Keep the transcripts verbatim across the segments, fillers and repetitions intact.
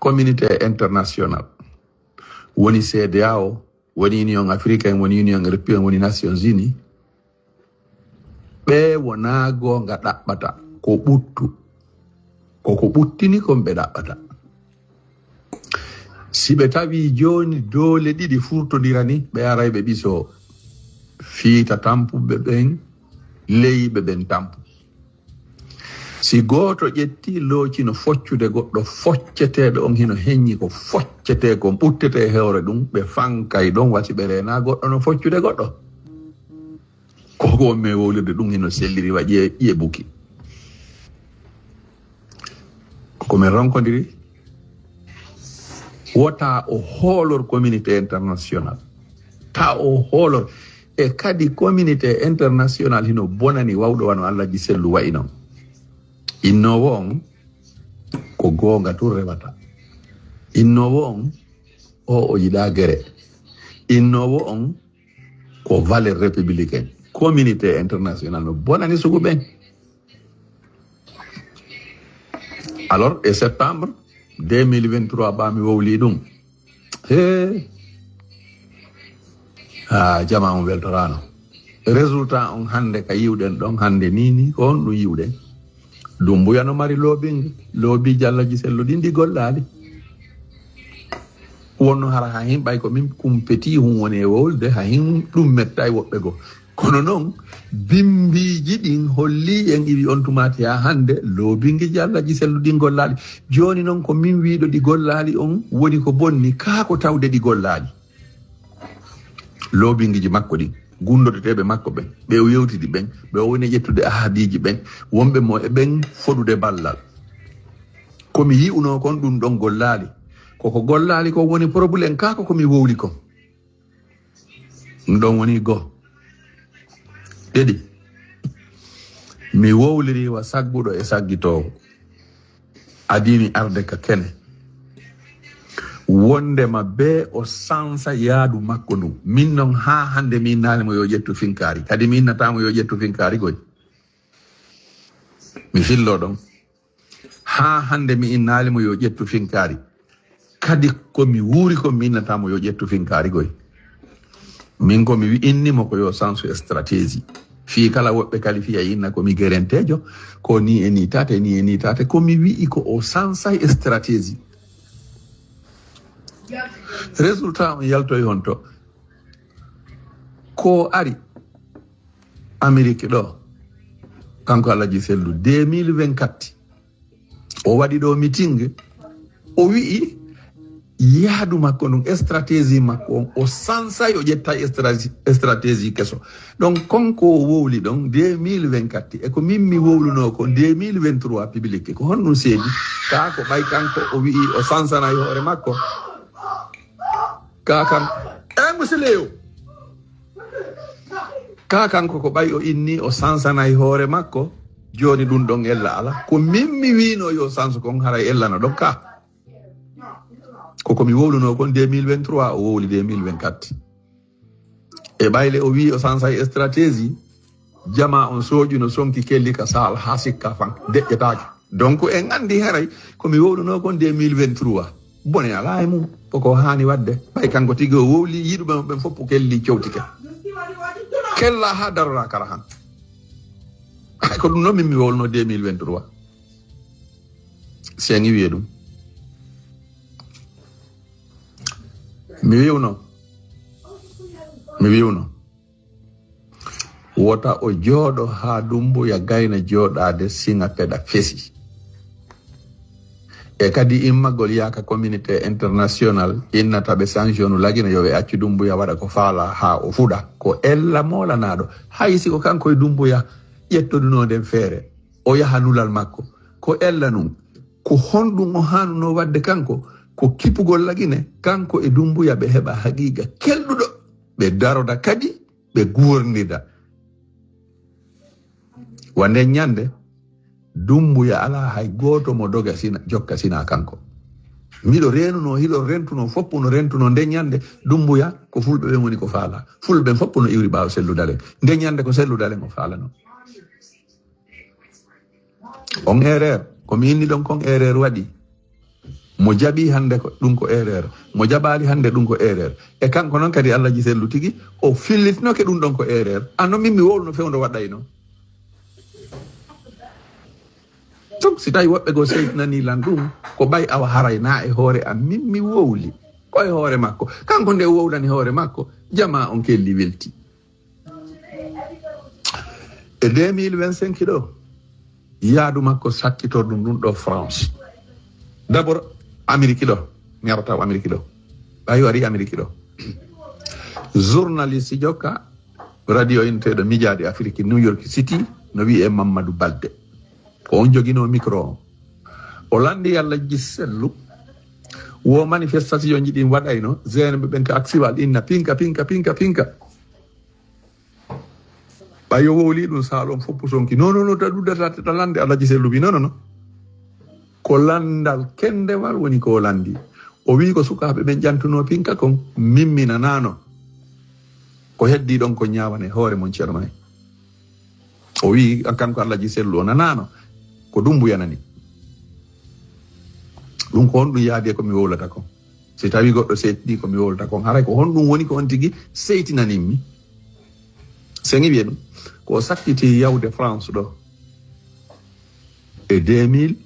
communauté international, woni C D A O, woni Union Africaine, woni Union Européenne, woni Nations Unies, ɓe wonaa goonga ɗaɓɓata, ko ɓuttu. Ko ko ɓuttini kon ɓe ɗaɓɓata. Si ɓe tawi jooni doole ɗiɗi furtondira ni, ɓe aray ɓe ɓisoo fiita tampuɓe ɓen, leyiɓe ɓen tampu. Si gooto ƴetti looci no foccude goɗɗo, focceteeɓe on hino heññi ko foccetee kon, ɓuttetee hewre ɗum, ɓe fankay ɗon, wasi ɓe reenaa goɗɗo no foccude goɗɗo. Ko ko wonmi e wowlirde ɗum hino selliri wa ƴiye, ƴiye buki. Ko ko min ronkondiri. Wota o hoolor communauté international. Ta o hoolor. E kadi communauté international hino bonani wawɗo wano Alhaji Sellu wa'i non. Innoowo on ko goonga tun rewata. Innoowo on o, o yiɗaa gere. Innoowo on ko valeur républicaine. Communauté international no bonani sugu ɓen. Alors, e septembre deux mille vingt-trois, ɓa mi wowli ɗum. He. Ha, jama on weltorano. Résultat on hande ka yiwɗen ɗon hande ni, ni ko on ɗum yiwɗen. Dumbuya no mari lobbying, lobby Alhaji Sellu ɗin ɗi gollaali. Wonno hara ha hin ɓay ko min kumpeti hun woni e wowlde, ha hin ɗum metta e woɓɓe goo. Kono non, bimbiiji ɗin holli en iwi on tumaati ha hande, lobbying ji Alhaji Sellu ɗin gollaali. Jooni non ko min wiiɗo ɗi gollaali on, woni ko bonni, kaa ko tawde ɗi gollaali. Lobbying ji makko ɗin, gundoteteeɓe makko ɓen, ɓe o yewtidi ɓen, ɓe o woni ƴettude ahadiiji ɓen, wonɓe mo e ɓen fodude ballal. Ko mi yi'unoo kon ɗum ɗon gollaali. Ko ko gollaali kon woni problème, kaa ko ko mi wowli kon. Ɗum ɗon woni go. Ɗiɗi, mi wowliri wa sagguɗo e saggitoowo. Adii mi arde ka kene. Wondema bee o sansa yaadu makko ndun. Min non haa hande mi innaali mo yo ƴettu finkaari. Kadi mi innataa mo yo ƴettu finkaari goy. Mi fillo ɗon. Haa hande mi innaali mo yo ƴettu finkaari. Kadi ko mi wuuri kon mi innataa mo yo ƴettu finkaari goy. Min ko mi wi-, inni mo ko yo sansu stratégie. Fii kala woɓɓe kali fiya inna ko mi gerenteejo, ko ni e ni tate, ni e ni tate. Ko mi wi'i ko o sansay stratégie. Résultat on yaltoy honto? Ko ari Amérique ɗo, kanko Alhaji Sellu, deux mille vingt-quatre, o waɗi ɗo meeting, o wi'i yaadu makko ndun, stratégie makko on, o sansay o ƴetta stra-, stratégie keso. Donc, kon ko o wowli ɗon deux mille vingt-quatre, e ko min mi wowluno kon deux mille vingt-trois public, ko honɗum seedi? Kaa ko ɓay kanko o wi'i o sansanay hoore makko. Kaa kan, eh, monsieur Léo. Kaa kanko ko ɓay o inni o sansanay hoore makko, jooni ɗum ɗon ella ala. Ko min mi wiino yo sanso kon haray ella no ɗon ka. Ko ko mi wowluno kon deux mille vingt-trois, o wowli deux mille vingt-quatre. E ɓayle o wi o sansay stratégie, jama on soƴu no sonki kelli ka saal haa sikka fan, deƴƴetaake. Donc en andi haray ko mi wowluno kon deux mille vingt-trois. Bone ala e mum, ko ko haani wadde. Ɓay kanko tigi o wowli, yiɗuɓe mo ɓen fof kelli cewtike. Kella haa darora kara han. Ay, ko ɗum noon min mi wowluno deux mille vingt-trois. Si en iwi e ɗum. Mi wiwno. Mi wiwno. Wota o jooɗo haa Dumbuya gayna jooɗaade siŋa peɗa fesi. E kadi immagol yaaka communauté international innata ɓe sanction lagina yo ɓe accu Dumbuya waɗa ko faala haa o fuɗa. Ko ella moolanaaɗo. Hay si ko kanko e Dumbuya ƴettoduno nden feere. O yaha lulal makko. Ko ella nun. Ko honɗum o haanuno waɗde kanko? Ko kipugol lagine, kanko e Dumbuya ɓe heɓa haqiiqa kelɗuɗo. Ɓe daroda kadi, ɓe guurndida. Wa nden ñande, Dumbuya alaa hay gooto mo doga sina, jokka sina kanko. Miɗo reenuno, hiɗo rentuno, foppuno rentuno nden ñande, Dumbuya ko fulɓe ɓen woni ko faala. Fulɓe ɓen foppuno iwri ɓaawo Sellu Dalen. Nden ñande ko Sellu Dalen o faalano. On erreur, ko mi inni ɗon kon erreur waɗi. Mo jaɓi hannde ko ɗum ko erreur, mo jaɓaali hannde ɗum ko erreur. E kanko noon kadi Alhaji Sellu tigi o fillitinoke ɗum ɗon ko erreur. Anno min mi wowluno fewndo waɗɗayno. Donc si tawi woɓɓe goo seytinani lan ɗum ko ɓay awa haray na e hoore am min mi wowli ko e hoore makko. Kanko nde wowlani hoore makko, jama on kelli welti. E deux mille vingt-cinq ɗo, yaadu makko sakkitordu ndun ɗo France. D'abord, Amérique ɗo, mi arata Amérique ɗo. Ɓay o ari Amérique ɗo. Journaliste jokka radio inteɗo mijaade Afrique, New York City, no wi'e Mamadou Balde. Ko on joginoo micro on. O lanndi Alhaji Sellu. Wo manifestation ji ɗin waɗayno, Zeenɓe ɓen ka Aksiwal inna pinka, pinka, pinka, pinka. Ɓay o wowli ɗum saalon foppu sonki. Non, non, non, ta ɗuddata ta lande Alhaji Sellu bi. Non, non, non. Ko landal kendewal woni ko o landi. O wi ko sukaaɓe ɓen ƴantuno pinka kon, min mi nanaano. Ko heddi ɗon ko ñaawane hoore mon Ceerno Mahi. O wi kanko Alhaji Sellu o nanaano ko Dumbuya nani. Ɗum ko honɗum yaadi e ko mi wowlata kon? Si tawi goɗɗo seetɗi ko mi wowlata kon, haray ko honɗum woni ko on tigi seytinanin mi? Sen wiye ɗum ko o sakkiti yawde France ɗo e deux mille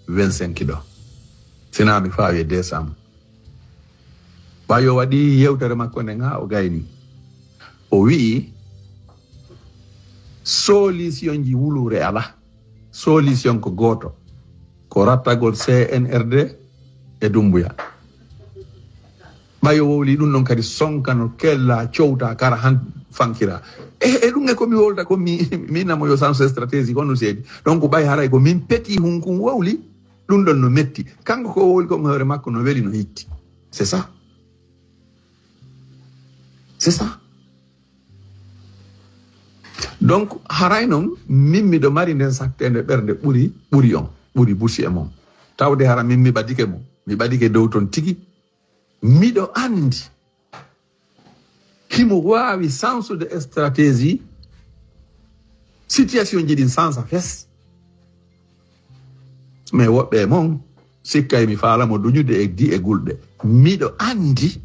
vingt-cinq ɗo, sina mi faawi e décembre. Ɓay o waɗi yewtere makko nden haa o gayni. O wi'i solution ji wuluure alaa. Solution ko gooto, ko rattagol C N R D e Dumbuya. Ɓay o wowli ɗum ɗon kadi sonkano kella cowta kara han fankira. E, e ɗum e ko mi wowlata ko mi, mi namo yo sens stratégie ko no seedi. Donc ɓay haray ko min peti hunkun wowli ɗum ɗon no metti. Kanko ko wowli ko hoore makko no weli no hitti. C'est ça. C'est ça. Donc haray noon min miɗo mari nden sattende ɓernde ɓuri ɓuri on, ɓuri busi e mon. Tawde hara min mi ɓadike mo, mi ɓadike dow ton tigi. Miɗo anndi himo waawi sansude stratégie, situation ji ɗin sansa fes. Mais woɓɓe e mon sikkay mi faala mo duñude e di e gulɗe. Miɗo anndi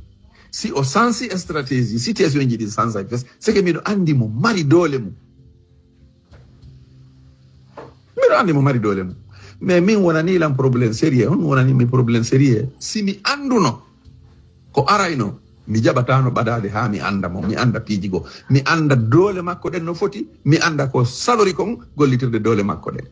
si o sansi stratégie, situation ji ɗin sansa fes, c'est que miɗo anndi mo mari doole mum. Miɗo anndi mo mari doole mum. Mais min wonani lan problème sérieux, on wonani mi problème sérieux. Si mi annduno ko arayno, mi jaɓataano ɓadaade haa mi annda mo, mi annda piiji goo. Mi annda doole makko ɗen no foti, mi annda ko salori kon gollitirde doole makko ɗen.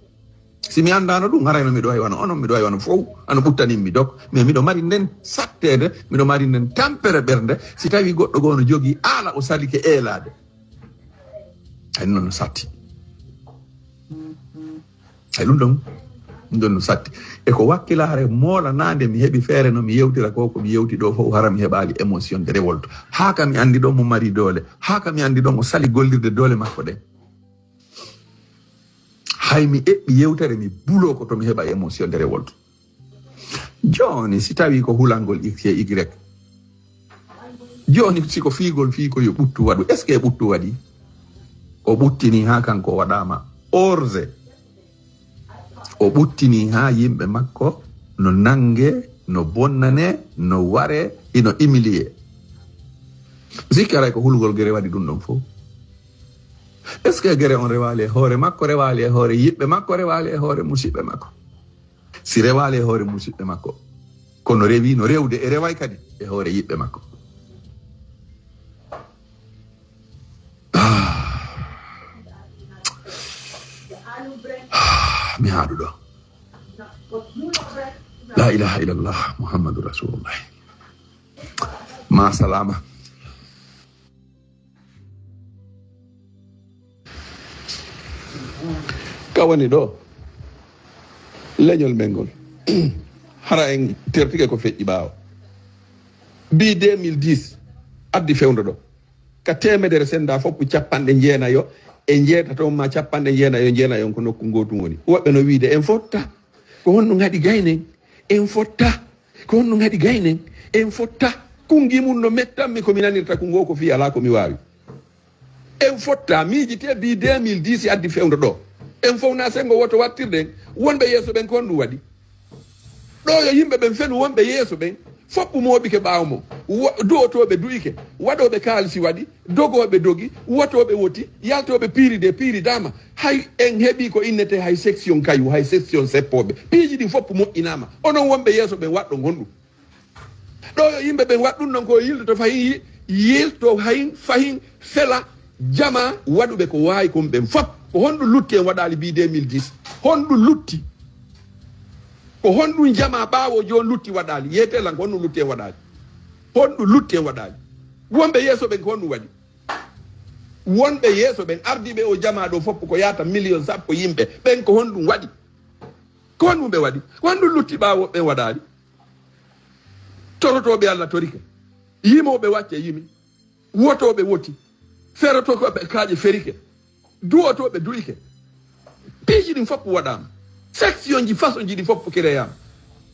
Si mi anndaano ɗum, arayno miɗo wayi wano onon, miɗo wayi wano fow, ano ɓuttanin mi dok. Mais miɗo mari nden satteede, miɗo mari nden tampere ɓernde, si tawi goɗɗo goo no jogii aala o salike eelaade. Ay, ɗum ɗon no satti. Ay, ɗum ɗon, ɗum ɗon no satti. E ko wakkilaare moolanaande mi heɓi feere no mi yewtira ko, ko mi yewti ɗo fof, hara mi heɓaali émotion de révolte. Haa ka mi anndi ɗon mo mari doole, haa ka mi anndi ɗon o sali gollirde doole makko ɗen. Hay mi eɓɓi yewtere, mi buloo ko to mi heɓa émotion de révolte. Jooni, si tawi ko hulangol X e Y, jooni, si ko fiigol fii ko yo ɓuttu waɗu, est-ce que ɓuttu waɗi? O ɓuttini haa kanko o waɗaama orze. O ɓuttini haa yimɓe makko no nange, no bonnane, no ware, ino humilié. Sikki aray ko hulugol gere waɗi ɗum ɗon fof. Est-ce que gere on rewaali e hoore makko, rewaali e hoore yiɓɓe makko, rewaali e hoore musiɓɓe makko? Si rewaali e hoore musiɓɓe makko, kono rewi no rewde e reway kadi e hoore yiɓɓe makko. Ah. Ah, mi haaɗu ɗo. La ilaha illallah, Muhammadu Rasulullah. Ma salama. Ka woni ɗo leñol men ngol. Hara en tertike ko feƴƴi ɓaawo. Mbi deux mille dix addi fewndo ɗo. Ka teemedere senda foppu capanɗe jeenayo e njeetato ma capanɗe jeenayo e jeenayo on ko nokku ngootu woni. Woɓɓe no wiide en fotta. Ko honno ngaɗi gaynen? En fotta. Ko honno ngaɗi gaynen? En fotta. Kungi mum no mettanmi ko mi nanirta ko ngoo ko fii alaa ko mi waawi. En fotta miijitee mbi deux mille dix addi fewndo ɗo. En fof na senngo woto wattirɗen wonɓe yeeso ɓen ko honɗum waɗi? Ɗo yo yimɓe ɓen fenu wonɓe yeeso ɓen, foppu mooɓike ɓaawo mo. Wo-, du'otooɓe du'ike, waɗooɓe kaalisi waɗi, dogooɓe dogi, wotooɓe woti, yaltooɓe piiri de piiri dama. Hay en heɓi ko innete hay section kayu, hay section seppooɓe. Piiji ɗin foppu moƴƴinaama. Onon wonɓe yeeso ɓen waɗɗon honɗum? Ɗo yo yimɓe ɓen waɗ ɗum ɗon ko yiltoto fahin yi-, yilto fahin, fahin fela jama waɗuɓe ko waawi kon ɓen fop. Ko honɗum lutti en waɗaali mbi deux mille dix? Honɗum lutti? Ko honɗum jama ɓaawo jooni lutti waɗaali? Yeete lan ko honɗum lutti en waɗaali? Honɗum lutti en waɗaali? Wonɓe yeeso ɓen ko honɗum waɗi? Wonɓe yeeso ɓen ardiiɓe o jama ɗo fop ko yaata million sappo yimɓe ɓen ko honɗum waɗi? Ko honɗum ɓe waɗi? Ko honɗum lutti ɓaawo ɓen waɗaali? Torotooɓe Allah torike. Yimooɓe wacce yimi. Wotooɓe woti. Ferotooɓe kaaƴe ferike. Duwotooɓe du'ike. Piiji ɗin fof waɗaama. Section ji, façon ji ɗin fof créaama.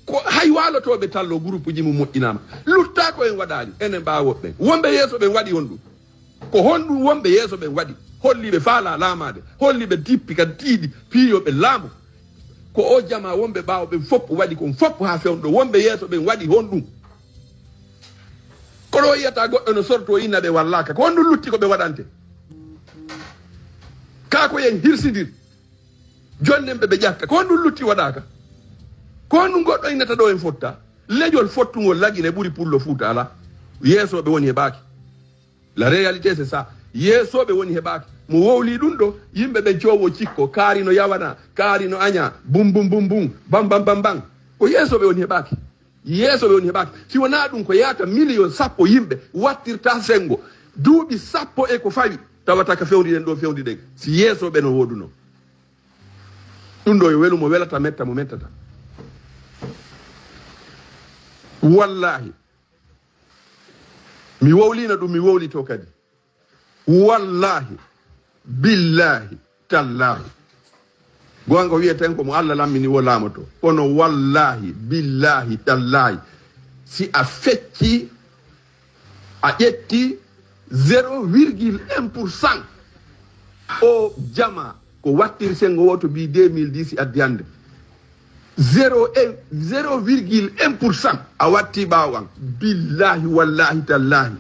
Ko hay waalotooɓe tallo groupe ji mum moƴƴinaama. Lutta ko en waɗaali, enen ɓaawo ɓen. Wonɓe yeeso ɓen waɗi honɗum? Ko honɗum wonɓe yeeso ɓen waɗi? Holli ɓe faalaa laamaade, holli ɓe tippi kadi tiiɗi piiyoɓe laamu. Ko o jama wonɓe ɓaawo ɓen fof waɗi kon fof haa fewndo. Wonɓe yeeso ɓen waɗi honɗum? Kono o yiyata goɗɗo no sorto inna ɓe wallaaka. Ko honɗum lutti ko ɓe waɗante? Kaa ko yen hirsindir. Jonnen ɓe ɓe ƴakka. Ko honɗum lutti waɗaaka? Ko honɗum goɗɗo innata ɗo en fotta? Leñol fottungol Lagine ɓuri Pullo Fuuta alaa. Yeesooɓe woni heɓaaki. La réalité, c'est ça. Yeesooɓe woni heɓaaki. Mo wowli ɗum ɗo, yimɓe ɓen coowo cikko, kaari no yawana, kaari no aña, bum, bum, bum, bum, bam, bam, bam, bam. Ko yeesooɓe woni heɓaaki. Yeesooɓe woni heɓaaki. Si wonaa ɗum, ko yaata miliyon sappo yimɓe wattirta senngo. Duuɓi sappo e ko fawi, tawata ka fewndi ɗen ɗo fewndi ɗen. Si yeesooɓe no woodunoo. Ɗum ɗo yo welu mo welata, metta mo mettata. Wallaahi. Mi wowlino ɗum, mi wowlito kadi. Wallaahi, billaahi, tallaahi. Goonga wiyeten ko mo Allah lammini wo laamoto. Kono wallaahi, billaahi, tallaahi. Si a fecci, a ƴetti zéro virgule un pour cent o jama ko wattiri senngo wooto mbi deux mille dix addi hannde. Zéro et, zéro virgule un pour cent a watti ɓaawo an. Billaahi, wallaahi, tallaahi.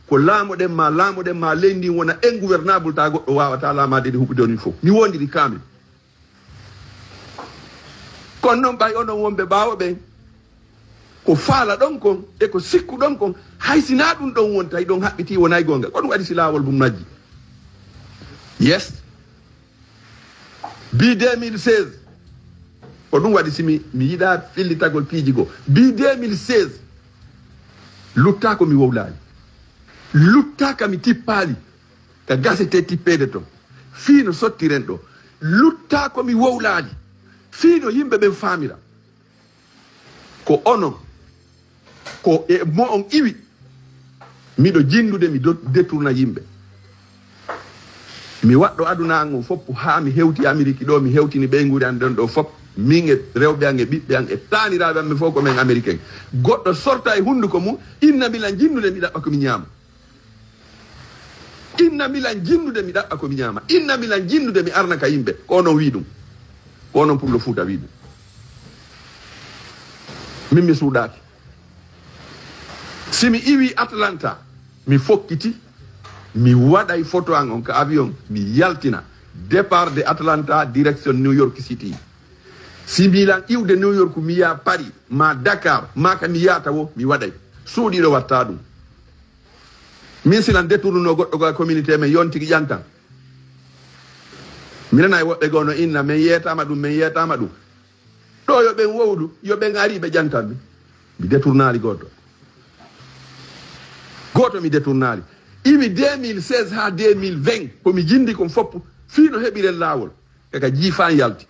Ko laamoɗen ma, laamoɗen ma, leydi ndin wona ingouvernable, ta goɗɗo waawata laamaade ɗi huɓɓude on fof. Mi wondiri kaamil. Kono noon ɓay onon wonɓe ɓaawo ɓen, ko faala ɗon kon, e ko sikku ɗon kon, hay si na ɗum ɗon wonta, hiɗon haɓɓiti wonay goonga. Ko ɗum waɗi si laawol mum majji. Yes. Bi deux mille seize, ko ɗum waɗi si mi, mi yiɗa fillitagol piiji goo. Bi deux mille seize, luttaa ko mi wowlaali. Luttaa ka mi tippaali, ka gasete tippeede ton. Fii no sottiren ɗo. Luttaa ko mi wowlaali. Fii no yimɓe ɓen faamira. Ko onon, ko e mo on iwi, miɗo jinndude, mi do-, detourna yimɓe. Mi waɗɗo aduna an on fof haa mi hewti Ameriki ɗo, mi hewtini ɓeynguure an ɗon ɗo fof, min e rewɓe an e ɓiɓɓe an e taaniraaɓe am ɓe fof ko men Ameriken. Goɗɗo sorta e hunnduko mum, inna mi lan jinndude, mi ɗaɓɓa ko mi ñaama. Inna mi lan jinndude, mi ɗaɓɓa ko mi ñaama. Inna mi lan jinndude, mi arna ka yimɓe. Ko onon wi ɗum. Ko onon Pullo Fuuta wi ɗum. Min mi suuɗaaki. Si mi iwi Atlanta, mi fokkiti, mi waɗay photo an on ka avion, mi yaltina. Départ de Atlanta, direction New York City. Si mi lan iwde New York, mi yaha Paris, ma Dakar, ma ka mi yahata wo, mi waɗay. Suuɗiiɗo watta ɗum. Min si lan detournuno goɗɗo ko a communauté men yon tigi ƴantan. Mi nana e woɓɓe goo no inna, men yeetama ɗum, men yeetama ɗum. Ɗo yo ɓen wowlu, yo ɓen ari ɓe ƴantan mi. Mi detournaali gooto. Gooto mi detournaali. Iwi deux mille seize haa deux mille vingt, ko mi jindi kon foppu, fii no heɓiren laawol. Kaka jiifaan yalti.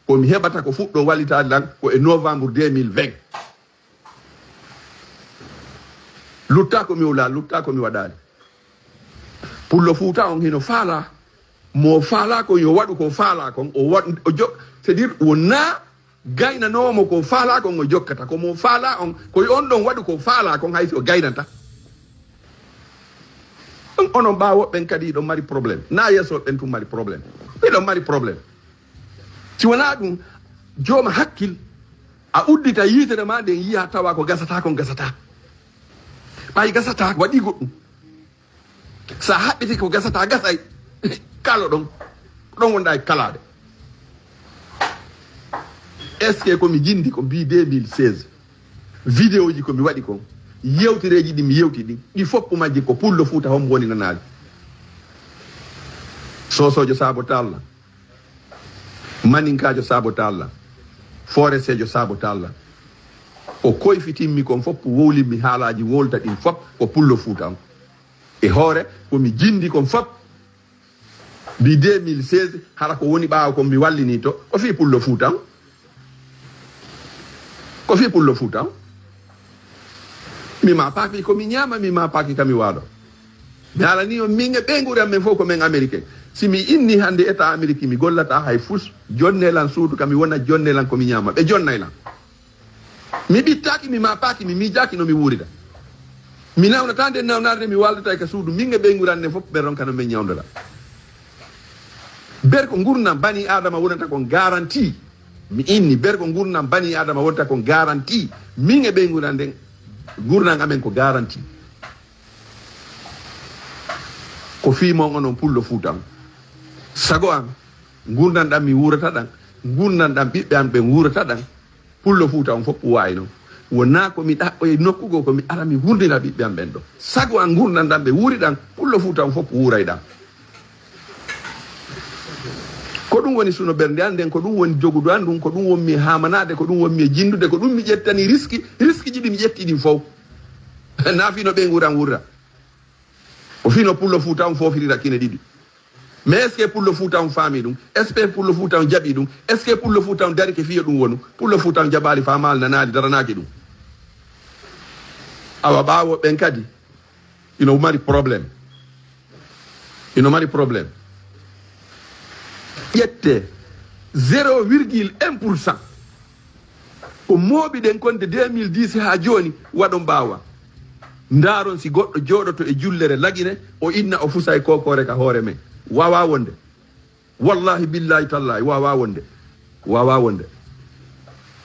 Ko mi heɓata ko fuɗɗo wallitaade lan ko e novembre deux mille vingt. Lutta ko mi wowla, lutta ko mi waɗaali. Pullo Fuuta on hino faala. Mo faala ko yo waɗu ko faala kon, o waɗ-, o jo-, c'est-à-dire wona gaynanoomo ko faala kon o jokkata. Ko mo faala on, ko yo on ɗon waɗu ko faala kon, hay si o gaynanta. On, onon ɓaawo ɓen kadi hiɗon mari problème. Na yeeso ɓen tun mari problème. Hiɗon mari problème. Si wonaa ɗum, jooma hakkil, A uddita yitere ma nden yiya tawa ko gasata kon gasata. Ɓay gasata waɗi goɗɗum. Sa haɓɓiti ko gasata gasay. Kalo ɗon. Ɗon wonɗa e kalaade. Est ce que ko mi jindi ko mbi deux mille seize? Vidéo ji ko mi waɗi kon, yewtereeji ɗi mi yewti ɗin, ɗi foppu majji ko pullo fuuta hombo woni nanaali. Soosoojo saabo talla, maninkaajo saabo talla, foresteejo saabo talla. O koyfitimmi kon foppu, wowlimmi haalaaji wolta ɗin fop ko pullo fuuta on. E hoore ko mi jindi kon fop. Mbi deux mille seize, hara ko woni ɓaawo ko mi wallini to, ko fii pullo fuuta on. Ko fii pullo fuuta on. Mi ma paaki ko mi ñaama, mi ma paaki ka mi waalo. Mi haalani on, min e ɓeynguure am men fof ko men Américain. Si mi inni hannde état Amérique, mi gollata hay fus, jonnee lan suudu ka mi wona, jonnee lan ko mi ñaama. Ɓe jonnay lan. Mi ɓittaaki, mi maapaaki, mi miijaaki no mi wuurida. Mi nawnata nden nawnaare nde mi waaldatay ka suudu, min e ɓeynguure an nden fof ɓe ronka no min ñawndora. Ber ko ngurndan bani Adama wonata kon garanti. Mi inni ber ko ngurndan bani Adama wonata kon garanti. Min e ɓeynguure an nden, ngurndan amen ko garanti. Ko fii mon onon pullo fuuta on. Sago an, ngurndan ɗan mi wuurata ɗan, ngurndan ɗan ɓiɓɓe an ɓen wuurata ɗan, pullo fuuta on fof waawi non. Wonaa ko mi ɗaɓɓoye nokku goo, ko mi ara mi wurnira ɓiɓɓe an ɓen ɗo. Sago an ngurndan ɗan ɓe wuuri ɗan, pullo fuuta on fof wuuray ɗan. Ko ɗum woni suno ɓernde an nden, ko ɗum woni jogudu an ɗum, ko ɗum wonmi e haamanaade, ko ɗum wonmi e jinndude, ko ɗum mi ƴettani riski, riski ji ɗi mi ƴetti ɗin fof. Naafino ɓe nguuran wurra. O fino pullo fuuta on foofirira kine ɗiɗi. Mais est ce que pullo fuuta on faami ɗum? Est ce que pullo fuuta on jaɓi ɗum? Est ce que pullo fuuta on darike fiyo ɗum wonu? Pullo fuuta on jaɓaali faamaali nanaali daranaaki ɗum. Awa ɓaawo ɓen kadi ino mari problème. Ino mari problème. Ƴette zéro virgule un pour cent. Ko mooɓiɗen kon de deux mille dix haa jooni, waɗon ɓaawa. Ndaaron si goɗɗo jooɗoto e jullere lagine, o inna o fusa e kookoore ka hoore men. Waawaa wonde. Wallahi billahi tallahi waawaa wonde. Waawaa wonde.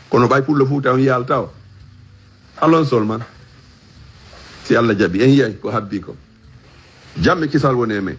Kono ɓay pullo fuuta on yaalta o. Alon sol man. Si Allah jaɓi, en yiyay ko habbi ko. Jam e kisal woni e men.